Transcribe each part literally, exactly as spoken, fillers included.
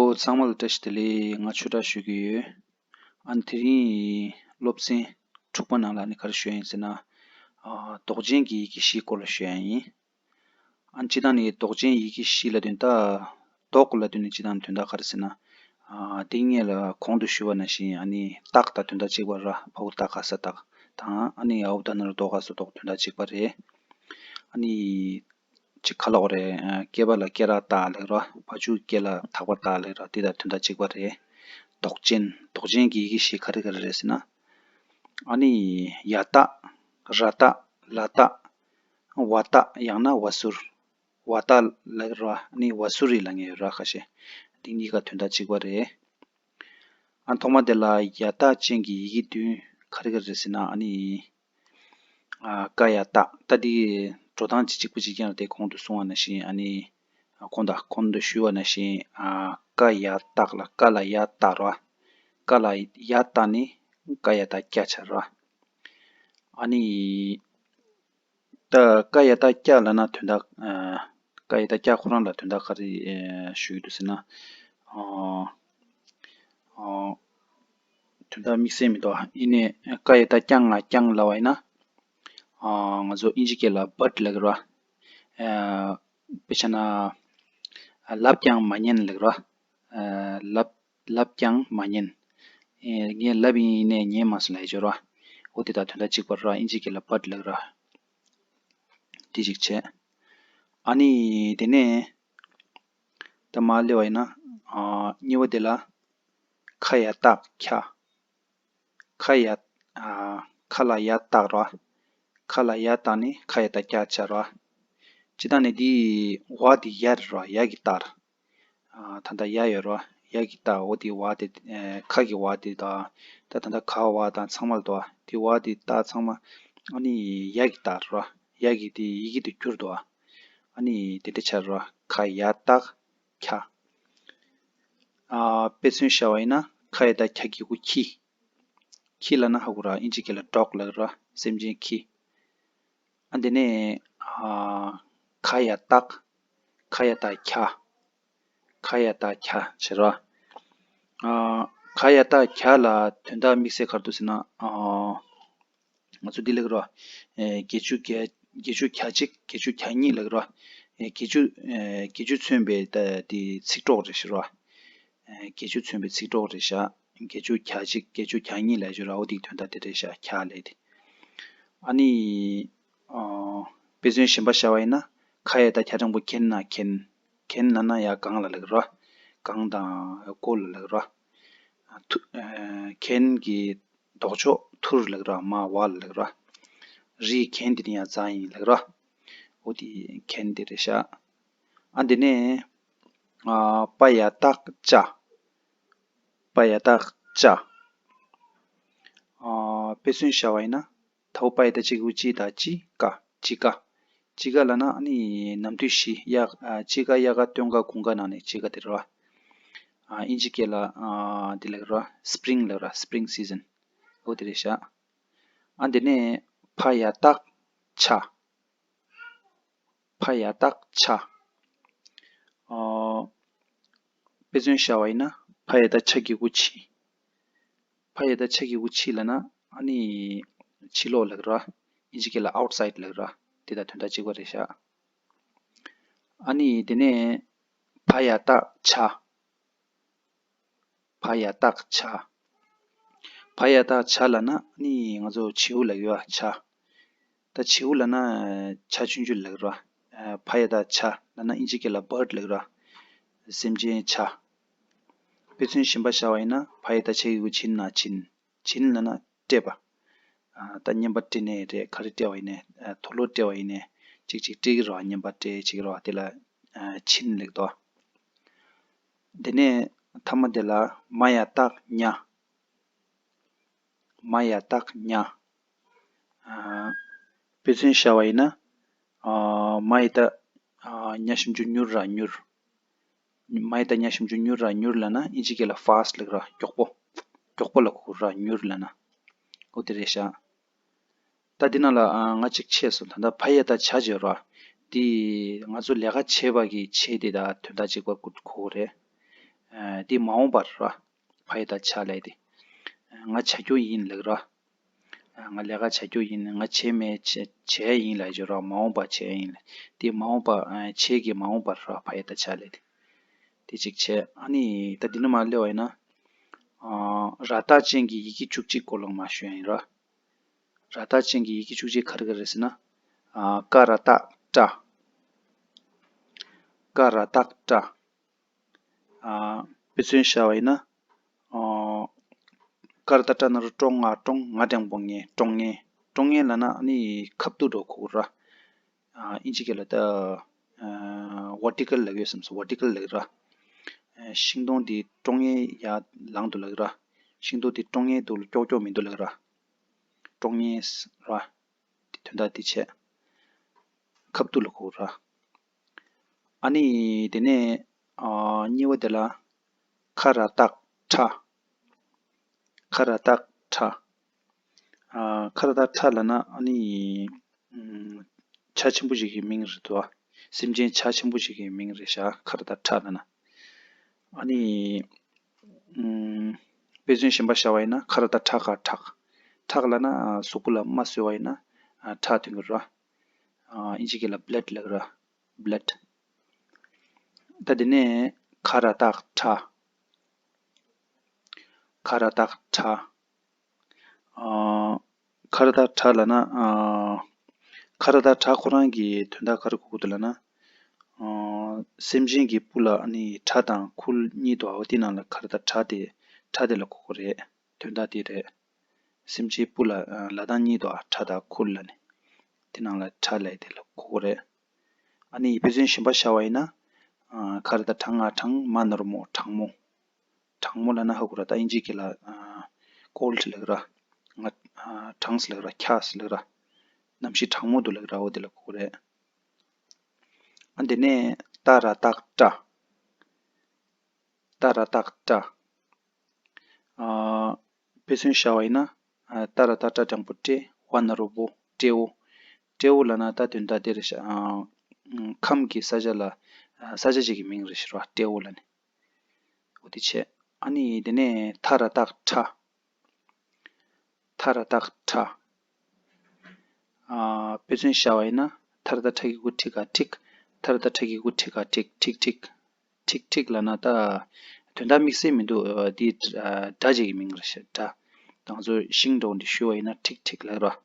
ཨོ་ཚང་མ་ལ་བཀྲ་ཤིས་བདེ་ལེགས། ང་ཆོས་གྲགས་ཞུ་གི་ཡོད། ཨ་ནི་དེ་རིང་སློབ་ཚན་དྲུག་པ་ནང་ལ་ནི་ག་རེ་ཞུ་ཡ་ཡིན་ཟེར་ན། ཨ་འདོགས་ཅན་གྱི་ཡི་གེ་བཞིའི་སྐོར་ལ་ཞུ་ཡ་ཡིན། ཨ་ནི་སྤྱིར་བཏང་ནི་འདོགས་ཅན་ཡི་གེ་བཞི་ལབ་དུས་ད། འདོགས་ལབ་དུས་ནི་སྤྱིར་བཏང་དོན་དག་ག་རེ་ཟེར་ན། ཨ་དེ་སྔོན་ལ་གོང་དུ་ཞུས་པ་ནང་བཞིན་ཨ་ནི་རྟགས་དང་དོན་དག་གཅིག་པ་ར། བ་འོག་ཏ་ག་ས་རྟགས་དང་ཨ་ནི་འ་འོག་ད་ན་རོ་འདོ་ག་སུ་འདོགས། དོན་དག་གཅིག་པ་རེད། ཨ་ནི་ཅིག་ག་ལབ་དགོས་རེད། ཨ་སྐེད་པ་ལ་སྐེ་རགས་བཏགས་ལབ་ར། བ་ཕྱུགས་སྐེ་ལ་ཐག་པ་བཏགས་ལབ་ར། དེ་དང་དོན་དག་གཅིག་པ་རེད། འདོགས་ཅན། འདོགས་ཅན་གྱི་ཡི་གེ་བཞི་ག་རེ་ག་རེ་རེད་ཟེར་ན། ཨ་ནི་ཡ་རྟགས། ར་རྟགས། ལ་རྟགས། ཝ་རྟགས། ཡང་ན་ཝ་ཟུར། ཝ་རྟགས་ལབ་ར། ཨ་ནི་ཝ་ཟུར་རེད་ལབ་མཁན་ཡོད་ར། ཁ་ཤས་འདི་གཉིས་ཀ་དོན་དག་གཅིག་པ་རེད། ཨ་ཐོག་མ་དེ་ལ་ཡ་རྟགས་ཅན་གྱི་ཡི་གེ་བདུན་ག་རེ་ག་རེ་རེད་ཟེར་ན། ཨ་ནི། ཨ་ཀ་ཡ་རྟགས། ད་འདི་འགྲོ་སྟངས་ཅིག་གཅིག་པ་གཅིག་རྐྱང་རེད་དེ། གོང་དུ་གསུངས་པ་ནང་བཞིན་ཨ་ནི། ཨ་གོང་དང་གོང་དུ་ཞུས་པ་ནང་བཞིན་ཨ་ཀ་ཡ་རྟགས་ལ། ཀ་ལ་ཡ་རྟགས་ར། ཀ་ལ་ཡ་རྟགས་ནི་ཀ་ཡ་རྟགས་ཀྱ་ཆགས་ར། ཨ་ནི། ད་ཀ་ཡ་རྟགས་ཀྱ་ལབ་ན་དོན་དག་ཨ་ཀ་ཡ་རྟགས་ཀྱ་ཁོ་རང་ལ་དོན་དག་ག་རེ་ཨ་ཞུ་གི་འདུག་ཟེར་ན། ཨ་ཨ་དོན་དག་དམིགས་བསལ་མི་འདུག་ཡིན་ནའི་ཀ་ཡ་རྟགས་ཀྱང་ང་ཀྱང་ལབ་པ་ཡིན་ན། ཨ་ང་ཚོ་ཨིན་ཇི་སྐད་ལ་but ལབ་ཀྱི་རེད་བ། ཨ་དཔེ་ཆ་ན། ཨ་ལབ་ཀྱང་མ་ཉན་ལབ་ཀྱི་རེད་བ། ཨ་ལབ་ལབ་ཀྱང་མ་ཉན། ཨེ་ངས་ལབ་ཡིན་ནའི་ཉན་མ་སོང་ལབ་ཡ་ཅིག་ཡོད་རེད་བ། འོ་དེ་དང་དོན་དག་གཅིག་པ་རེད་བ། ཨིན་ཇི་སྐད་ལ་but ལབ་ཀྱི་རེད་བ། དེ་གཅིག་བྱས། ཨ་ནི་དེ་ནས་ད་མར་སླེབས་པ་ཡིན་ན། ཨ་གཉིས་པ་དེ་ལ་ཁ་ཡ་རྟགས་ཁྱ། ཁ་ཡ། ཨ་ཁ་ལ་ཡ་རྟགས་ར། ཁ་ལ་ཡ་རྟགས་ནི་ཁ་ཡ་རྟགས་ཀྱ་ཆགས་ར། སྤྱིར་བཏང་ནི་འདི་ཝ་འདི་ཡ་རེད་ར། ཡ་གི་རྟགས་ར། ཨ་ད་ལྟ་ཡ་ཡོད་ར། ཡ་གི་རྟགས། འོ་དེ་ཝ་དེ་ཨ་ཁ་གི་ཝ་དེ་དང་། ད་ད་ལྟ་ག་ཝ་དང་ཚང་མ་ལ་འདུག་བ། དེ་ཝ་དེ་རྟགས་ཚང་མ་ཨ་ནི་ཡ་གི་རྟགས་ར། ཡ་གི་དེ་ཡི་གེ་དེ་འགྱུར་འདུག་བ། ཨ་ནི་དེ་འདྲ་ཆགས་ར། ཁ་ཡ་རྟགས་ཁྱ། ཨ་དཔེ་མཚོན་བཞག་པ་ཡིན་ན་ཁ་ཡ་རྟགས་ཁྱ་གི་གུ་ཁྱི། ཁྱི་ལབ་ན་ཧ་གོ་ར། ཨིན་ཇི་སྐད་ལ་dog ལབ་ར། སེམས་ཅན་ཁྱི། ཨ་དེ་ནས་ཨ་ཁ་ཡ་རྟགས། ཁ་ཡ་རྟགས་ཁྱ། ཁ་ཡ་རྟགས་ཁྱ་བྱེད་ར། ཨ་ཁ་ཡ་རྟགས་ཁྱ་ལ་དོན་དག་དམིགས་བསལ་ག་རེ་འདུག་ཟེར་ན། ཨ་ང་ཚོ་འདི་ལབ་ཀྱི་ར། ཨེ་བརྒྱད་ཅུ་གྱ་བརྒྱད་ཅུ་གྱ་གཅིག་བརྒྱད་ཅུ་གྱ་གཉིས་ལབ་ཀྱི་ར། ཨེ་བརྒྱད་ཅུ་ཨེ་བརྒྱད་ཅུ་མཚོན་པའི་ད་དེ་ཚིག་གྲོགས་རེད་ཤག་ར། ཨེ་བརྒྱད་ཅུ་མཚོན་པའི་ཚིག་གྲོགས་རེད་ཤག་བརྒྱད་ཅུ་གྱ་གཅིག་བརྒྱད་ཅུ་གྱ་གཉིས་ལབ་ཀྱི་ར། འོ་དེའི་དོན་དག་དེ་རེད་ཤག་ཁྱ་ལབ་དེ། ཨ་ནི། ཨ་དཔེ་མཚོན་གཞན་པ་བཞག་པ་ཡིན་ན། ཁ་ཡ་རྟགས་ཁྱ་འགྲེང་བུ་ཁེན་ན་ཁེན། ཁེན་ལབ་ན་ཡ་གངས་ལ་ལབ་ཀྱི་ར། གངས་དང་མགོ་ལ་ལབ་ཀྱི་ར། ཐུ་ཨ་ཁེན་གྱི་ལྡོག་ཕྱོགས་ཐུར་ལབ་ཀྱི་ར། མ་ཝ་ལ་ལབ་ཀྱི་ར། རི་ཁེན་དེ་ནི་ཡ་རྫ་ཡིན་ལབ་ཀྱི་ར། འོ་དེ་ཁེན་དེ་རེད་ཤག་ཨ་དེ་ནས་ཨ་པ་ཡ་རྟགས་ཅ། པ་ཡ་རྟགས་ཅ། ཨ་དཔེ་མཚོན་བཞག་པ་ཡིན་ན། དང་པོ་པ་ཡ་རྟགས་ཅ་གི་གུ་ཅི་དང་ཅི་ཀ། ཅི་ཀ། ཅི་ཀ་ལབ་ན་ཨ་ནི་ནམ་དུས་བཞི། དབྱར་ཨ་དཔྱིད་ཀ་དབྱར་ཀ་སྟོན་ཀ་དགུན་ཀ་ནང་ནས་ཅི་ཀ་དེ་རེད་བ། ཨ་ཨིན་ཇི་སྐད་ལ་ཨ་དེ་ལབ་ཀྱི་རེད་བ། སི་པི་རིང་ལབ་ཀྱི་རེད་བ། སི་པི་རིང་སི་ཛན། འོ་དེ་རེད་ཤག་ཨ་དེ་ནས་ཕ་ཡ་རྟགས་ཕྱ། ཕ་ཡ་རྟགས་ཕྱ། ཨ་དཔེ་མཚོན་བཞག་པ་ཡིན་ན། ཕ་ཡ་རྟགས་ཕྱ་གི་གུ་ཕྱི། ཕ་ཡ་རྟགས་ཕྱ་གི་གུ་ཕྱི་ལབ་ན་ཨ་ནི་ཕྱི་ལོགས་ལབ་ཀྱི་རེད་བ། ཨིན་ཇི་སྐད་ལ་ཨའུཊ་སའིཌ་ལབ་ཀྱི་རེད་བ། དེ་དང་དོན་དག་གཅིག་པ་རེད་ཤག་ཨ་ནི་དེ་ནས་ཕ་ཡ་རྟགས་ཕྱ། ཕ་ཡ་རྟགས་ཕྱ། ཕ་ཡ་རྟགས་ཕྱ་ལབ་ན་ནི་ང་ཚོ་བྱིའུ་ལབ་ཀྱི་ཡོད་པ། ཕྱ། ད་བྱིའུ་ལབ་ན་ཕྱ་ཆུང་ཆུང་ལབ་ཀྱི་རེད་བ། ཕ་ཡ་རྟགས་ཕྱ་ལབ་ན་ཨིན་ཇི་སྐད་ལ་བྷར་ཌི་ལབ་ཀྱི་རེད་བ། སེམས་ཅན་ཕྱ། དཔེ་མཚོན་གཞན་པ་བཞག་པ་ཡིན་ན། ཕ་ཡ་རྟགས་ཕྱ་གི་གུ་ཕྱི་ན་བྱིན། བྱིན་ལབ་ན་སྤྲད་པ། ཨ་ད་རྔན་པ་སྤྲད་ནའི་རེད། ག་རེ་སྤྲད་པ་ཡིན་ནའི། ཨ་དུག་ལོག་སྤྲད་པ་ཡིན་ནའི། ཅིག་ཅིག་སྤྲད་ཀྱི་རེད་བ། རྔན་པ་སྤྲད་བྱེད་ཀྱི་རེད་བ། དེ་ལ་ཨ་བྱིན་ལབ་ཀྱི་འདུག་དེ་ནས་མཐའ་མ་དེ་ལ་མ་ཡ་རྟགས་མྱ། མ་ཡ་རྟགས་མྱ། ཨ་དཔེ་མཚོན་བཞག་པ་ཡིན་ན། ཨ་མ་ཡི་ད་ཨ་མྱ་ཞབས་ཀྱུ་མྱུར་ར་མྱུར། མ་ཡི་ད་མྱ་ཞབས་ཀྱུ་མྱུར་ར་མྱུར་ལབ་ན་ཨིན་ཇི་སྐད་ལ་ཕཱ་སི་ཊི་ལབ་ཀྱི་ར། མགྱོགས་པོ། མགྱོགས་པོ་ལ་གོ་ར་མྱུར་ལབ་ན། འོ་དེ་རེད་ཤག་ད་འདི་ནང་ལ་ཨ་ང་གཅིག་ཆད་སོང་། ད་ལྟ་ཕ་ཡ་ད་ཆ་བརྗོད་ར། འདི་ང་ཚོ་ལས་ཀ་བྱེད་པ་གི་བྱེད་དེ་དང་དོན་དག་གཅིག་པ་གོ་གོ་རེད། ཨ་དེ་མ་འོངས་པར་ར། ཕ་ཡ་བཏགས་ཕྱ་ལབ་དེ། ང་བྱ་རྒྱུ་ཡིན་ལབ་ར། ང་ལས་ཀ་བྱ་རྒྱུ་ཡིན། ང་བྱེད་མེད་བྱེད་བྱེད་ཡ་ཡིན་ལབ་ཀྱི་ར། མ་འོངས་པ་བྱེད་ཡ་ཡིན་ལབ། དེ་མ་འོངས་པ་ཨ་བྱེད་ཀྱི་མ་འོངས་པར་ར། ཕ་ཡ་བཏགས་ཕྱ་ལབ་དེ། དེ་གཅིག་བྱས། ཨ་ནི་ད་འདི་ནས་མར་སླེབས་པ་ཡིན་ན། ཨ་ར་བཏགས་ཅན་གྱི་ཡི་གེ་བཅུ་གཅིག་སྐོར་ལ་མར་ཞུ་ཡ་ཡིན་ར། ར་བཏགས་ཅན་གྱི་ཡི་གེ་བཅུ་གཅིག་ག་རེ་ག་རེ་ཟེར་ན། ཨ་ཀ་ར་བཏགས་ཀྲ། ཀ་ར་བཏགས་ཀྲ། ཨ་དཔེ་མཚོན་བཞག་པ་ཡིན་ན། ཨ་ཀ་ར་བཏགས་ཀྲ་ན་རོ་ཀྲོ་ང་ཀྲོང་ང་འགྲེང་བུ་ང་ཀྲོང་ང་། ཀྲོང་ང་ལབ་ན་ཨ་ནི་ཁ་བསྡུ་འདྲ་གོ་གི་ར། ཨ་ཨིན་ཇི་སྐད་ལ་ད་ཨ་ཝར་ཊི་ཀལ་ལབ་ཡོད་བསམ་སོང་། ཝར་ཊི་ཀལ་ལབ་ར། ཨ་ཤིང་སྡོང་འདི་ཀྲོང་ངེ་ཡར་ལངས་འདུག་ལབ་ར། ཤིང་སྡོང་འདི་ཀྲོང་ངེ་འདུག་ལ་ཀྱོག་ཀྱོག་མི་འདུག་ལབ་ར། ཀྲོང་ངེ་ཟེར་ར། དེ་དོན་དག་དེ་བྱས། ཁ་བསྡུ་ལ་གོ་ར། ཨ་ནི་དེ་ནས་ཨ་གཉིས་པ་དེ་ལ་ཁ་ར་བཏགས་ཁྲ། ཁ་ར་བཏགས་ཁྲ། ཨ་ཁ་ར་བཏགས་ཁྲ་ལབ་ན་ཨ་ནི་ཨམ་བྱ་ཆེན་པོ་ཞིག་གི་མིང་རེད་དོ། སེམས་ཅན་བྱ་ཆེན་པོ་ཞིག་གི་མིང་རེད་ཤག་ཁ་ར་བཏགས་ཁྲ་ལབ་ན། ཨ་ནི་ཨམ་དཔེ་མཚོན་གཞན་པ་བཞག་པ་ཡིན་ན་ཁ་ར་བཏགས་ཁྲ་ཁ་ཁྲག། ཁྲག་ལབ་ན་ཨ་གཟུགས་པོ་ལ་རྨ་བཟོས་པ་ཡིན་ན་ཨ་ཁྲག་ཐོན་གྱི་རེད། ཨ་ཨིན་ཇི་སྐད་ལ་བྷི་ལཌ་ལབ་ར། བྷི་ལཌ། ད་དེ་ནས་ཁ་ར་བཏགས་ཁྲ། ཁ་ར་བཏགས་ཁྲ། ཨ་ཁ་ར་བཏགས་ཁྲ་ལབ་ན་ཨ་ཁ་ར་བཏགས་ཁྲ་ཁོ་རང་གི་དོན་དག་ག་རེ་གོ་གི་འདུག་ལབ་ན། ཨ་སེམས་ཅན་གྱི་སྤུ་ལ་ནི་ཁྲག་དང་ཁུ་གཉིས་འདུག་ཨ། འོ་དེ་ནང་ལ་ཁ་ར་བཏགས་ཁྲ་དེ་ཁྲ་དེ་ལ་གོ་གི་རེད། དོན་དག་དེ་རེད། སེམས་ཅན་སྤུ་ལ་ཨ་ལ་དང་གཉིས་འདུག་ཨ། ཁྲག་དང་ཁུ་ལབ་ནི། དེ་ནང་ལ་ཁྲ་ལབ་དེ་ལ་གོ་གི་རེད། ཨ་ནི་དཔེ་མཚོན་གཞན་པ་བཞག་པ་ཡིན་ན། ཨ་ཁ་ར་བཏགས་ཁྲ་ང་ཁྲང་མ་ན་རོ་མོ་གྲང་མོ། གྲང་མོ་ལབ་ན་ཧ་གོ་ར། ད་ཨིན་ཇི་སྐད་ལ་ཨ་ཀོལཌ་ལབ་ར། ང་ཨ་གྲང་ས་ལབ་ར། འཁྱག་ས་ལབ་ར། གནམ་གཤིས་གྲང་མོ་འདུག་ལབ་ར། འོ་དེ་ལ་གོ་གི་རེད། ཨ་དེ་ནས་ཏ་ར་བཏགས་ཏྲ། ཏ་ར་བཏགས་ཏྲ། ཨ་དཔེ་མཚོན་བཞག་པ་ཡིན་ན། ཨ་ཏ་ར་བཏགས་ཏྲ་འགྲེང་བུ་ཏྲེ། ཝ་ན་རོ་བོ། ཏྲེ་བོ། ཏྲེ་བོ་ལབ་ན་ད་དོན་དག་དེ་རེད་ཤག་ཨ་ཁམས་ཀྱི་ས་ཆ་ལ་ཨ་ས་ཆ་ཅིག་གི་མིང་རེད་ཤག་ར། ཏྲེ་བོ་ལབ་ནི། འོ་དེ་བྱས། ཨ་ནི་དེ་ནས་ཐ་ར་བཏགས་ཐྲ། ཐ་ར་བཏགས་ཐྲ། ཨ་དཔེ་མཚོན་བཞག་པ་ཡིན་ན། ཐ་ར་བཏགས་ཐྲ་གི་གུ་ཁྲི་ག་ཁྲིག། ཐ་ར་བཏགས་ཁྲ་གི་གུ་ཁྲི་ག་ཁྲིག། ཁྲིག་ཁྲིག། ཁྲིག་ཁྲིག་ལབ་ན་ད་དོན་དག་དམིགས་བསལ་མི་འདུག་འདི་སྒྲ་ཅིག་གི་མིང་རེད་ཤག་སྒྲ། ང་ཚོ་ཤིང་འདྲ་བོ་འདི་གཞུ་བ་ཡིན་ན་ཁྲིག་ཁྲིག་ལབ་ར།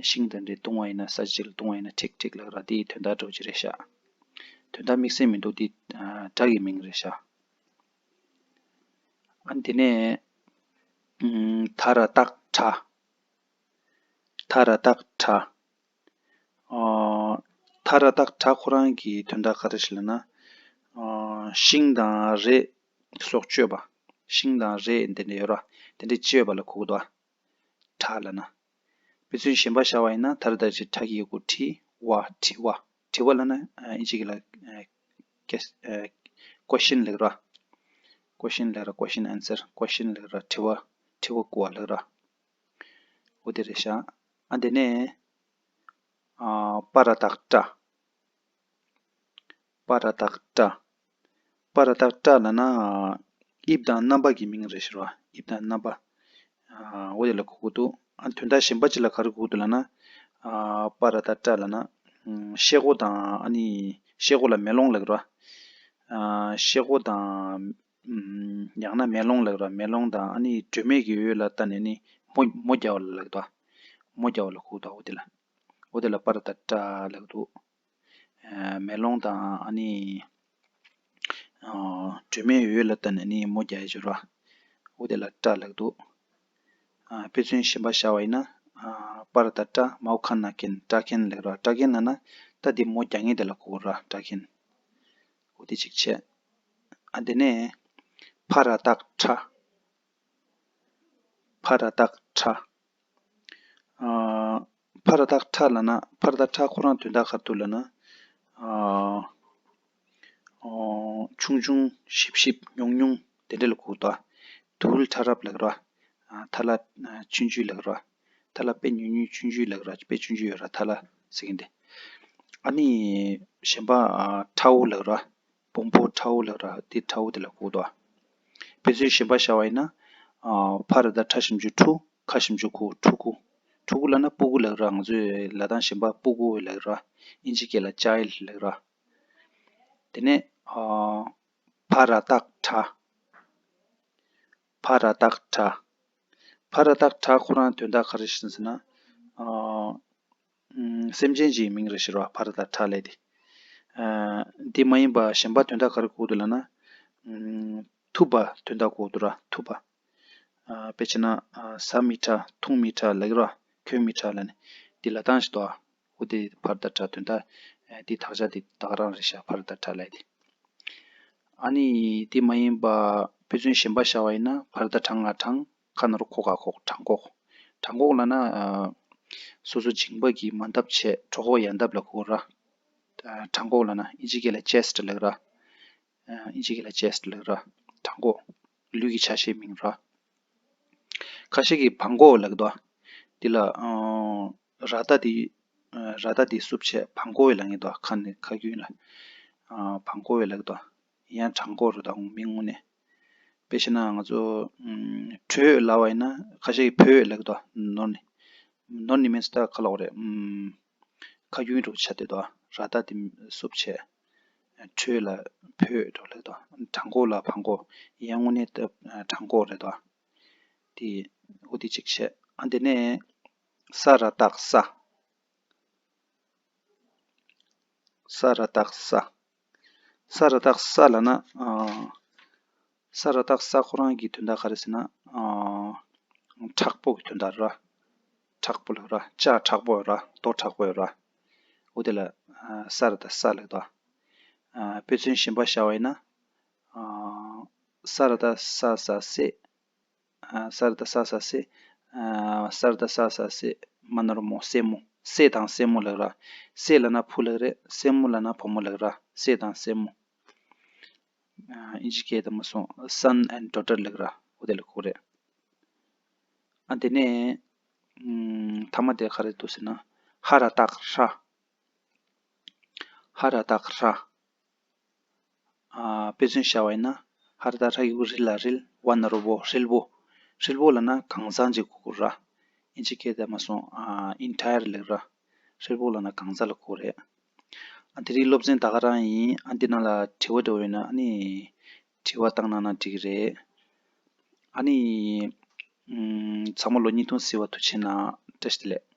ཤིང་དེ་འདྲ་བརྡུང་བ་ཡིན་ན། ས་ཆ་ཅིག་ལ་བརྡུང་བ་ཡིན་ན་ཁྲིག་ཁྲིག་ལབ་ར། དེའི་དོན་དག་འདྲ་བོ་ཅིག་རེད་ཤག་དོན་དག་དམིགས་བསལ་མི་འདུག་འདི་སྒྲ་གི་མིང་རེད་ཤག་ཨ་དེ་ནས་ཨམ་ཐ་ར་བཏགས་ཐྲ། ཐ་ར་བཏགས་ཐྲ། ཨ་ཐ་ར་བཏགས་ཐྲ་ཁོ་རང་གི་དོན་དག་ག་རེ་ཞིག་ལབ་ན། ཨ་ཤིང་དང་རས་སོགས་གཅོད་པ། ཤིང་དང་རས་དེ་འདྲ་ཡོད་ར། དེ་འདྲ་གཅོད་པ་ལ་གོ་གི་འདུག་ཨ། ཐྲ་ལབ་ན། དཔེ་མཚོན་གཞན་པ་བཞག་པ་ཡིན་ན། ཐ་ར་བཏགས་ཁྲ་གི་གུ་ཁྲི། བ། དྲི་བ། དྲི་བ་ལབ་ན་ཨ་ཨིན་ཇི་སྐད་ལ་ཨ་ཀེ་ཨ་ཀོ་ཤན་ལབ་ར། ཀོ་ཤན་ལབ་ར། ཀོ་ཤན་ཨན་སར། ཀོ་ཤན་ལབ་ར། དྲི་བ། དྲི་བ་བསྐུར་བ་ལབ་ར། འོ་དེ་རེད་ཤག་ཨ་དེ་ནས་ཨ་པ་ར་བཏགས་པྲ། པ་ར་བཏགས་པྲ། པ་ར་བཏགས་པྲ་ལབ་ན་དབྱིབས་དང་རྣམ་པ་གི་མིང་རེད་ཤག་ར། དབྱིབས་དང་རྣམ་པ། ཨ་འོ་དེ་ལ་གོ་གི་འདུག་ཨ་དོན་དག་གཞན་པ་ཅིག་ལ་ག་རེ་གོ་གི་འདུག་ལབ་ན། ཨ་པ་ར་བཏགས་པྲ་ལབ་ན་ཨམ་ཤེལ་སྒོ་དང་། ཨ་ནི་ཤེལ་སྒོ་ལ་མེ་ལོང་ལབ་ཀྱི་ར། ཨ་ཤེལ་སྒོ་དང་། ཨམ་ཡང་ན་མེ་ལོང་ལབ་ཀྱི་ར། མེ་ལོང་དང་ཨ་ནི་སྒྲོན་མེ་གི་འོད་ལ་བལྟས་ནས་ནི་མོ་མོ་རྒྱག་པ་ལ་ལབ་ཀྱི་འདུག་མོ་རྒྱག་པ་ལ་གོ་གི་འདུག་འོ་དེ་ལ། འོ་དེ་ལ་པ་ར་བཏགས་པྲ་ལབ་ཀྱི་འདུག་ཨ་མེ་ལོང་དང་ཨ་ནི་ཨ་སྒྲོན་མེའི་འོད་ལ་བལྟས་ནས་ནི་མོ་རྒྱག་ཡ་ཅིག་ཡོད་ར། འོ་དེ་ལ་པྲ་ལབ་ཀྱི་འདུག་ཨ་དཔེ་མཚོན་གཞན་པ་བཞག་པ་ཡིན་ན། ཨ་པ་ར་བཏགས་པྲ། མའོ་ཁ་ན་ཀན། པྲ་ཀན་ལབ་ར། པྲ་ཀན་ལབ་ན་ད་འདི་མོ་རྒྱག་མཁན་དེ་ལ་གོ་གི་ར། པྲ་ཀན། འོ་དེ་གཅིག་བྱས། ཨ་དེ་ནས་ཕ་ར་བཏགས་ཕྲ། ཕ་ར་བཏགས་ཕྲ། ཨ་ཕ་ར་བཏགས་ཕྲ་ལབ་ན། ཕ་ར་བཏགས་ཕྲ་ཁོ་རང་དོན་དག་ག་རེ་འདུག་ལབ་ན། ཨ་ཨོ་ཆུང་ཆུང་། ཞིབ་ཞིབ། ཉུང་ཉུང་། དེ་འདྲ་ལ་གོ་གི་འདུག་དུག་ལྷ་རབ་ལབ་ཀྱི་ར། ཨ་ཐ་ལ་ཨ་ཆུང་ཆུང་ལབ་ཀྱི་ར། ཐ་ལ་དཔེ་ཉུང་ཉུང་ཆུང་ཆུང་ལབ་ཀྱི་ར། དཔེ་ཆུང་ཆུང་ཡོད་ར། ཐ་ལ་ཟེར་མཁན་དེ། ཨ་ནི་གཞན་པ་ཨ་ཁྲའོ་ལབ་ཀྱི་ར། བོང་བུ་ཁྲའོ་ལབ་ར། དེ་ཁྲའོ་དེ་ལ་གོ་འདུག་དཔེ་མཚོན་གཞན་པ་བཞག་པ་ཡིན་ན། ཨ་ཕ་ར་བཏགས་ཕྲ་ཞབས་ཀྱུ་ཕྲུ། ཁ་ཞབས་ཀྱུ་ཁུ། ཕྲུ་གུ། ཕྲུ་གུ་ལབ་ན་སྤུ་གུ་ལབ་ར། ང་ཚོའི་ལབ་སྟངས་གཞན་པ་སྤུ་གུ་ལབ་ར། ཨིན་ཇི་སྐད་ལ་ཅའི་ལཌ་ལབ་ར། དེ་ནས་ཨ་ཕ་ར་བཏགས་ཕྲ། ཕ་ར་བཏགས་ཕྲ། ཕ་ར་བཏགས་ཕྲ་ཁོ་རང་དོན་དག་ག་རེ་ཞིག་ཟེར་ན། ཨ་ཨམ་སེམས་ཅན་གྱི་མིང་རེད་ཟེར་བ། ཕ་ར་བཏགས་ཕྲ་ལབ་དེ། ཨ་འདི་མ་ཡིན་པ་གཞན་པ་དོན་དག་ག་རེ་གོ་འདུག་ལབ་ན། ཨམ་ཐུབ་པ་དོན་དག་གོ་འདུག་ར། ཐུབ་པ། ཨ་དཔེ་བྱས་ན་ཨ་ཟ་མི་ཁྲ། འཐུང་མི་ཁྲ་ལབ་ཀྱི་ར། གྱོན་མི་ཁྲ་ལབ་ནས་འདི་ལབ་སྟངས་ཤིག་འདུག་ཨ། འོ་དེ་ཕ་ར་བཏགས་ཕྲ། དོན་དག་ཨ་དེ་དག་ཆ་དེ་ད་ག་རང་རེད་ཤག་ཕ་ར་བཏགས་ཕྲ་ལབ་དེ། ཨ་ནི་དེ་མ་ཡིན་པ་དཔེ་མཚོན་གཞན་པ་བཞག་པ་ཡིན་ན། ཕ་ར་བཏགས་ཕྲ་ང་། ཕྲང་། ཁ་ན་རོ་ཁོ་ག་ཁོག་ཕྲང་ཁོག་ཕྲང་ཁོག་ལབ་ན་ཨ་སོ་སོ་མཇིང་པ་གི་མ་འདབ་བྱས་གྲོད་ཁོག་ཡ་འདབ་ལ་གོ་ར། ཨ་ཕྲང་ཁོག་ལབ་ན་ཨིན་ཇི་སྐད་ལ་ཅེ་སི་ཊི་ལབ་ར། ཨ་ཨིན་ཇི་སྐད་ལ་ཅེ་སི་ཊི་ལབ་ར། ཕྲང་ཁོག་ལུས་ཀྱི་ཆ་ཤས་མིང་ར། ཁ་ཤས་ཀྱིས་བྲང་ཁོག་ལབ་འདུག་དེ་ལ་ཨ་ར་བཏགས་དེ། ཨ་ར་བཏགས་དེ་བསུབས་བྱས་བྲང་ཁོག་ལབ་ཀྱི་འདུག་ཁ་ནས་ཁ་རྒྱུན་ལ་ཨ་བྲང་ཁོག་ལབ་ཀྱི་འདུག་ཡང་བྲང་ཁོག་རེད་འདུག་མིང་དངོས་གནས། དཔེ་བྱས་ན་ང་ཚོ་ཨམ་བྲོས་ལབ་པ་ཡིན་ན་ཁ་ཤས་ཀྱིས་བོས་ལབ་ཀྱི་འདུག་ནོར་ནས། ནོར་ནས་མིན་ཙང་ད་ག་ལབ་དགོས་རེད། ཨམ་ཁ་རྒྱུན་འདྲ་པོ་ཆགས་བསྡད་འདུག་ར་བཏགས་དེ་བསུབས་བྱས། བྲོས་ལ་བོས་འདྲ་པོ་ལབ་འདུག་བྲང་ཁོག་ལ་བྲང་ཁོག་ཡང་དངོས་གནས་ད་བྲང་ཁོག་རེད་འདུག་དེ་འོ་དེ་གཅིག་བྱས། ཨ་དེ་ནས་ས་ར་བཏགས་སྲ། ས་ར་བཏགས་སྲ། ས་ར་བཏགས་སྲ་ལབ་ན་ཨ་ས་ར་བཏགས་སྲ་ཁོ་རང་གི་དོན་དག་ག་རེ་ཟེར་ན། ཨ་མཁྲེགས་པོ་གི་དོན་དག་ར། མཁྲེགས་པོ་ལབ་ར། ལྕགས་མཁྲེགས་པོ་ཡོད་ར། རྡོ་མཁྲེགས་པོ་ཡོད་ར། འོ་དེ་ལ་ཨ་ས་ར་བཏགས་སྲ་ལབ་འདུག་ཨ་དཔེ་མཚོན་གཞན་པ་བཞག་པ་ཡིན་ན། ཨ་ས་ར་བཏགས་ས་ས་སྲས། ཨ་ས་ར་བཏགས་ས་ས་སྲས། ཨ་ས་ར་བཏགས་ས་ས་སྲས། མ་ན་རོ་མོ། སྲས་མོ། སྲས་དང་སྲས་མོ་ལབ་ར། སྲས་ལབ་ན་བུ་ལབ་རེད། སྲས་མོ་ལབ་ན་བུ་མོ་ལབ་ར། སྲས་དང་སྲས་མོ། ཨ་ཨིན་ཇི་སྐད་དུ་མ་སོང་། Son and daughter ལབ་ར། འོ་དེ་ལ་གོ་རེད། ཨ་དེ་ནས་ཨམ་མཐའ་མ་དེ་ག་རེ་འདུག་ཟེར་ན། ཧ་ར་བཏགས་ཧྲ། ཧ་ར་བཏགས་ཧྲ། ཨ་དཔེ་མཚོན་བཞག་པ་ཡིན་ན། ཧ་ར་བཏགས་ཧྲ་གི་གུ་རི་ལ་རིལ། བ་ན་རོ་བོ། ཧྲིལ་བོ། ཧྲིལ་བོ་ལབ་ན་གང་ཟག་ཅིག་གོ་གི་ར། ཨིན་ཇི་སྐད་དུ་མ་སོང་། ཨ་ཨིན་ཊ་ཡར་ལབ་ར། ཧྲིལ་བོ་ལབ་ན་གང་ཟག་ལ་གོ་རེད། ཨ་དེ་རིང་སློབ་ཚན་ད་ག་རང་ཡིན། ཨ་འདི་ནང་ལ་དྲི་བ་འདྲ་པོ་ཡོད་ན་ཨ་ནི་དྲི་བ་བཏང་གནང་ན་འགྲིག་གི་རེད། ཨ་ནི་ཨམ་ཚང་མ་ལོ་བརྙན་ཐུང་གཟིགས་པར་ཐུགས་རྗེ་གནང་། བཀྲ་ཤིས་བདེ་ལེགས།